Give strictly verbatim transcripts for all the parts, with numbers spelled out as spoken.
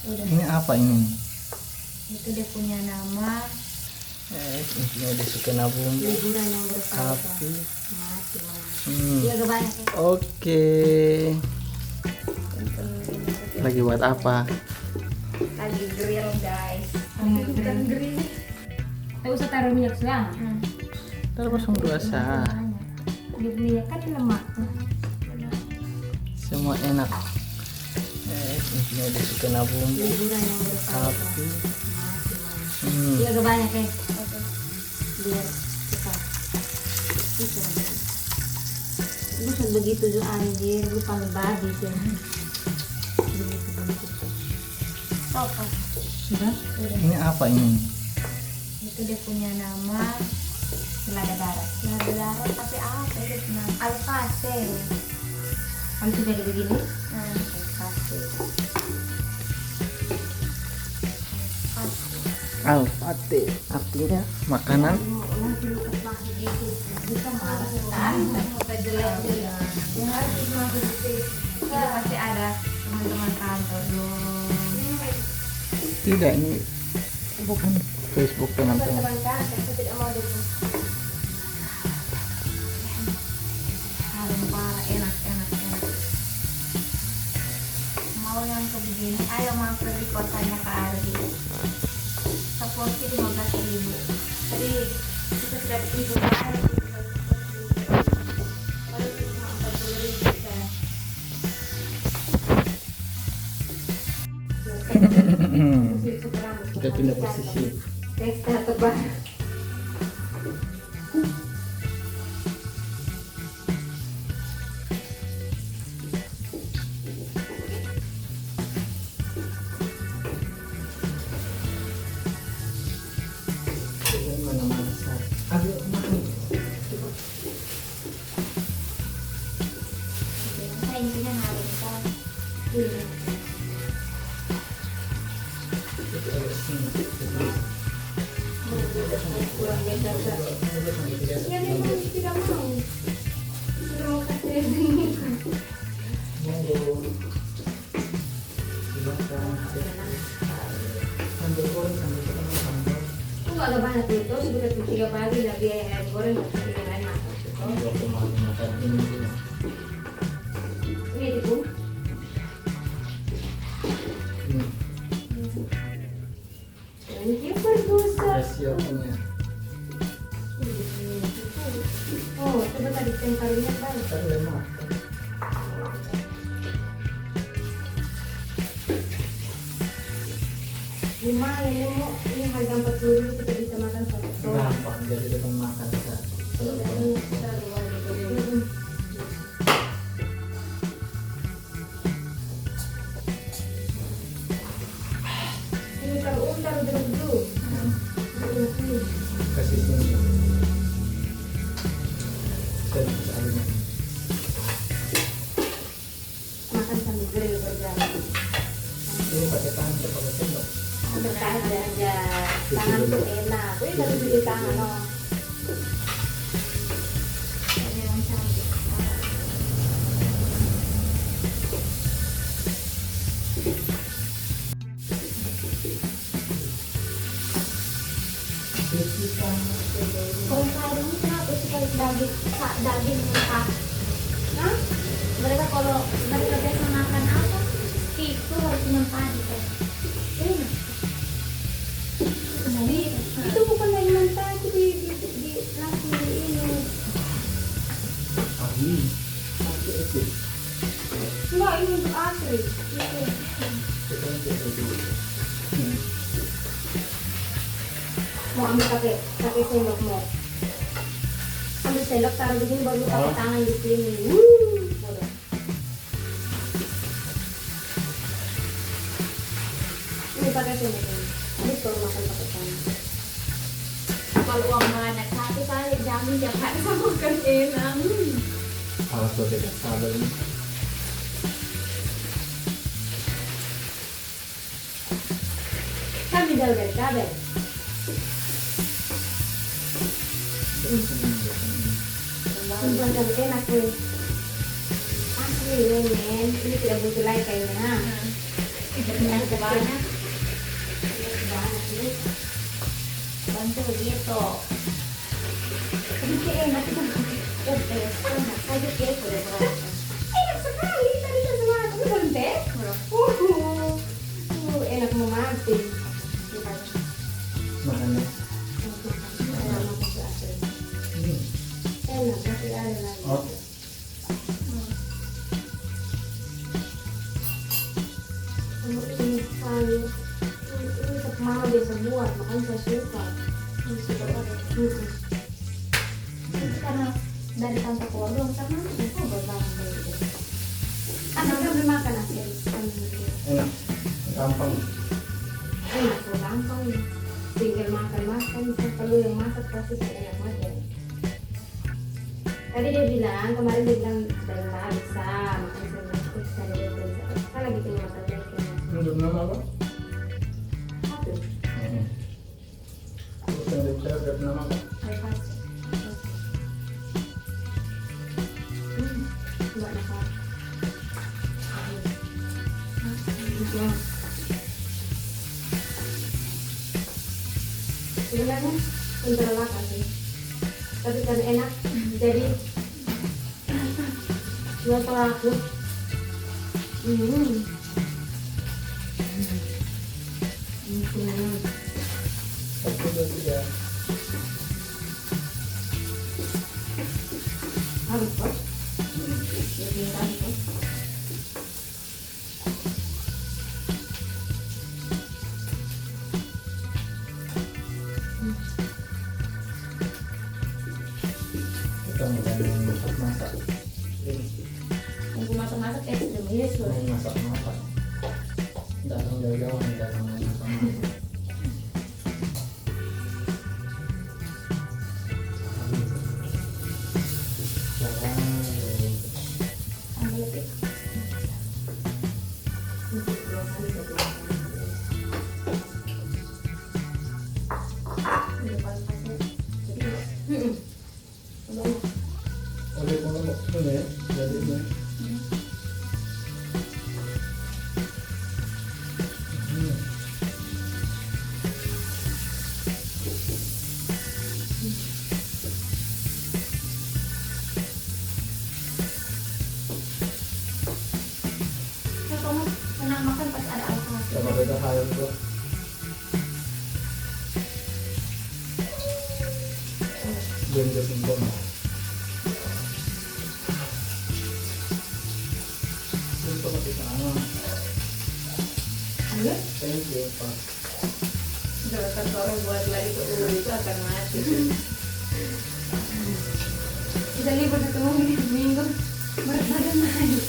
Ini apa ini? Itu dia punya nama. Eh, ini dia suka nabung. Liburan yang berfaedah. Api. Mati, mati. Hmm. Iya, gak banyak ya. Oke. Lagi buat apa? Lagi grill, guys. Tapi itu bukan grill. Tak usah taruh minyak sekarang. Hmm. Taruh kosong dua sa. Dia punya kan lemak tuh. Semua enak. Eh, ini dia suka nabung. Liburan yang berfaedah. Api. Mati, mati. Hmm. Iya, gak banyak ya. Oke. Biar cepat. Bisa. Bukan begitu juga, anjir, lu panggil babi sih. Begitu, begitu. Apa? Sudah? Sudah. Ini apa ini? Itu dia punya nama selada darat. Selada darat, tapi apa itu nama? Alfate. Kalau sudah jadi begini? Hmm, alfate. Alfate artinya makanan. Pasti ada teman-teman kantor dong. Tidak, ini bukan Facebook teman-teman. Harum parah, enak, enak, enak. Mau yang kayak begini, ayo mampir di kotanya Kak Ardi. Seporsi lima belas ribu. Jadi kita sudah tidur aja. Kalau cuma empat puluh ribu kita. Kita pindah posisi. Pesta tebal. Aku agak banyak itu, sekitar tiga pagi, dan dia yang goreng, dan dia lain makan. Ini itu. Ini dia berdosa. Ada siapnya. Oh, coba tadi temparinya, Bang. Tadi lemak. Lumayan, ini mau, ini harga empat puluh ribu kita bisa makan satu ton. Gampang, jadi kita makan satu ton. Ini taruh, taruh dulu. Kasih sini. Makan sambil grill berjalan. Ini pakai tangan atau pakai sendok? Pakai tangan aja. Tangan tuh enak. Wih, baru cuci tangan, oh. Kalau sarung kenapa sih kalau daging, sa- daging mentah? Hah? Mereka kalau mereka biasa makan apa? Itu harus mentah gitu. Iya. Itu bukan dari mentah, itu di, di, di nasi ini. Ahli. Enggak, ini untuk asli. Mau ambil pakai pakai sendok mau. Ambil sendok taruh di sini baru pakai tangan di sini. Wuh, bodoh. Ini pakai sendok ini. Habis baru makan pakai tangan. Kalau uang banyak, tapi saya jamin tiap hari saya makan enak. Hmm. Awas lo tidak sabar ini. Kami jauh dari kabel. Perempuan kami enak nih. Asli nih, men. Ini tidak butuh lagi kayaknya, ha? Hmm. Banyak. Bantu gitu. Sedikit enak itu. Udah, enak aja gitu deh, Bro. Enak sekali, tadi kan sama aku belum tes, Bro. Uhuh. Uh, enak mau mati. Makannya. Enak, makan tuh asli. Hmm. Enak, masih ada lagi. Oke. Ini sayur. Ini, ini tetap mama biasa buat, makanya saya suka. Ini suka banget. Mm-mm. Itu karena dari tante keluar doang, karena nanti saya buat barang kayak gitu. Karena saya belum makan nasi. Enak, gampang. Enak, gampang. Tinggal makan, makan, saya perlu yang masak pasti saya enak banget ya. Tadi dia bilang, kemarin dia bilang, "Udah nggak bisa, makanya saya bilang, 'Oh, kita ada date, saya lagi punya makan date.'" Menurut nama apa? Apa? Hmm. Terus yang dia bicara, udah nama apa? Apa? Hmm, nggak masalah. Enak banget. Sebenarnya sementara lapar sih, tapi karena enak, jadi nggak terlalu. Hmm. Hmm. Satu, dua, tiga. Harus, Bos. Lebih tadi, Bos. Kita mau masak-masak. Ini. Tunggu masak-masak, eh, sudah, Yesus. Mau masak-masak. Datang jauh-jauh, datang masak-masak. Udah mau ini ya, jadi ini. Hmm. Coba beda hal itu. Belum ada singkong. Itu pakai tangan. Iya? Thank you, Pak. Kalau kata orang buat lagi tuh, "Uh, itu akan mati." Kita libur satu minggu, berat badan naik.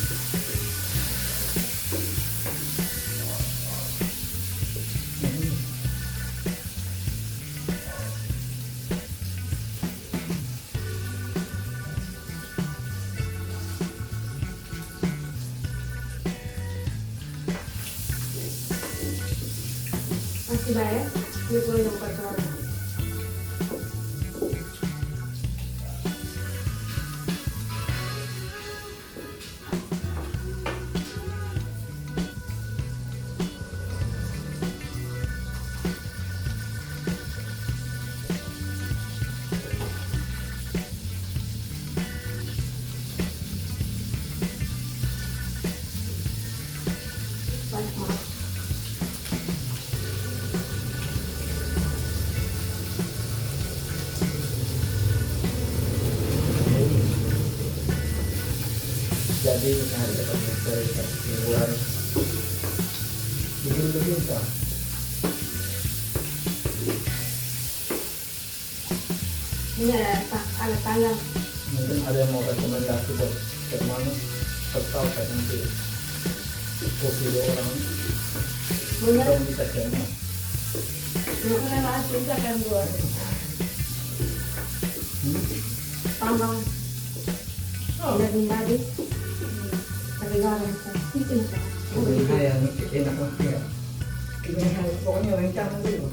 Masih bayar? Dia pulang jam empat sore. Jadi, nah, kita pakai hiburan. Begini, begini, Kak. Ini ada ta-, ada tanggal. Mungkin ada yang mau rekomendasi buat cek mana? Kesal kayak nanti kopi dua orang. Bener. Belum bisa cek mana. Belum pernah masuk, bisa kan gua. Hmm? Tanggal. Oh. Daging tadi. Tapi gak ada bisa. Itu bisa. Ini kayak enak lah, ya. Ini kayak pokoknya rencana dulu.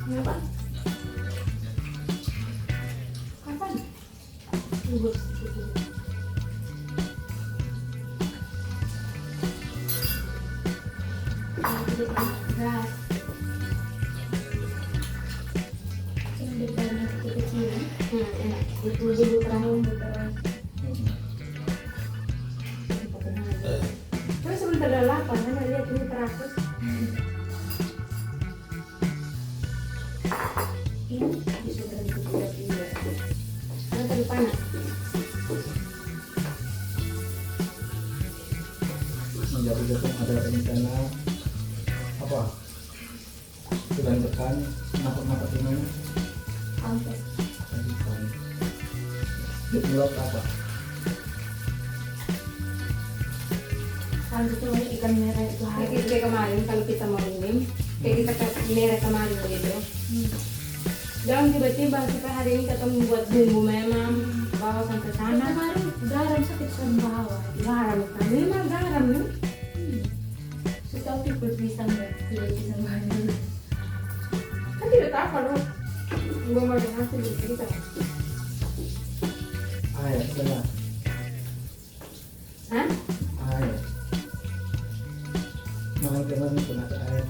Kenapa? Kapan? Bubur sedikit dulu. Sedikit banyak beras. Ini banyak kecil-kecil. Hmm, enak. Itu dulu terang, terang. Terus sebentar dah lapar, mana lihat ini terakus. Ini bisa berhenti juga dia. Karena terlalu panas. Menjadi jatuh ada rencana apa? Bulan depan, napak-napak di mana? Pantai. Pantai. Di pulau apa? Pantai itu banyak ikan merah itu. Kayak, kayak kemarin kalau kita mau ini, kayak kita ke merah kemarin begitu. Hmm. Jangan tiba-tiba kita hari ini kita membuat bumbu memang bawa sampai sana. Kemarin garam sakit, sudah bawa. Garam, kan memang garam nih. Hmm. Susah tuh buat pisang ya, buat pisang banyak. Kan tidak tahu kalau belum ada hasil dari kita. Air, benar. Hah? Air. Makan kemarin pun ada air.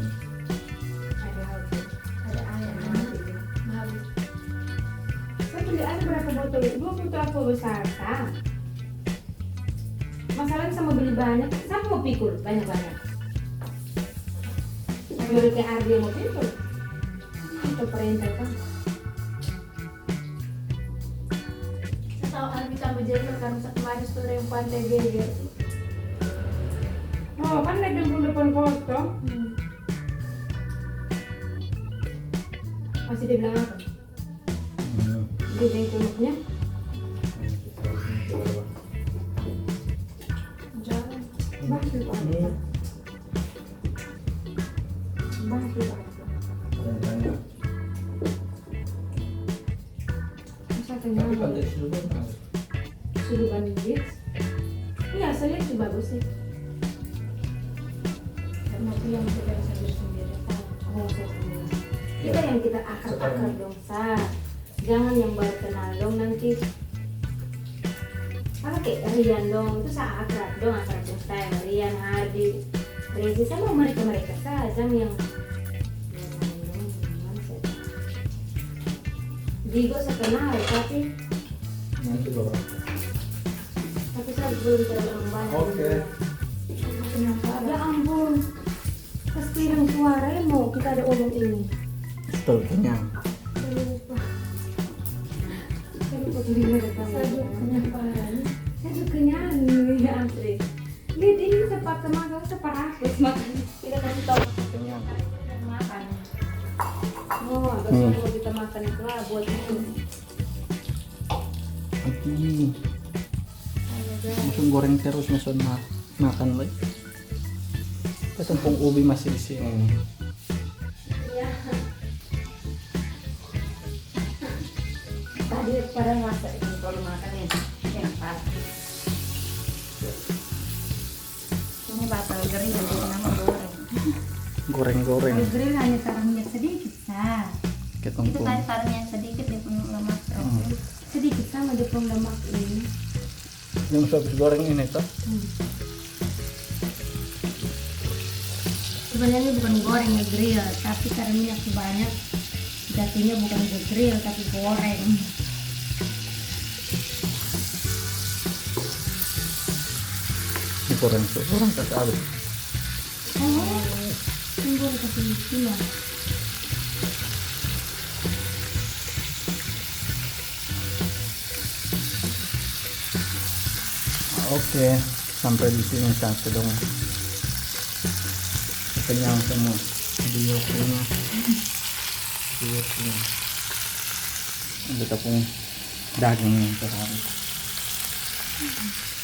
Ada air. Ada air. Habis. Saya beli air berapa botol? Dua botol apa besar, Sa? Masalahnya sama beli banyak, sama mau pikul banyak-banyak. Menurutnya Ardi mau pikul. Itu perintah kan. Sa tau Ardi tambah jadi karena sa kemarin story yang pantai geger. Oh, kan ada yang pun depan kosong. Hmm. Masih dia bilang apa? Hmm. Dia bilang cuma punya. Jangan. Bah, itu apa? Hmm. Bah, itu apa? Masa kenyang? Tapi pantai Suluban ada. Suluban Beach? Iya, saya lihat sih bagus sih. Tapi yang kita bisa sendiri kan. Oh, saya sendiri. Kita yang kita akrab-akrab dong, Sa. Jangan yang baru kenal dong nanti. Apa kayak Rian dong, itu sa akrab dong, akrab dong saya. Rian, Hardi, Rezi, sama mereka-mereka saja yang Digo sa kenal, tapi nanti bawa. Tapi saya belum terlalu banyak. Oke. Ya ampun. Pasti yang suara mau kita ada orang ini. Betul, kenyang. Saya lupa. Saya lupa beli merek apa. Saya juga kenyang parah. Saya juga kenyang, ya, antri. Lihat ini, sepatu mahal, separatus, makanya kita kasih tahu. Kenyang. Makan. Oh, abis itu kita makan itu lah buat ini. Oke. Langsung goreng terus, maksud ma-, makan lagi. Tepung ubi masih di sini. Iya. Tadi pada masak itu kalau makan ya, yang pas. Ini bakal grill, jadi nama goreng. Goreng-goreng. Kalau grill hanya taruh minyak sedikit, Sa. Itu tadi taruh minyak sedikit, dia punya lemak. Hmm. Sedikit sama dia punya lemak ini. Yang habis goreng ini, toh? Hmm. Sebenarnya bukan goreng ya, grill, tapi karena minyak sebanyak, jatuhnya bukan ke grill, tapi goreng. Ini goreng, goreng kasih habis. Oh, ini goreng kasih habis. Oke, sampai di sini saja dong. Kenyang semua. Dia punya. Dia punya. Kita pun daging yang terharu.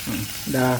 Hmm, dah.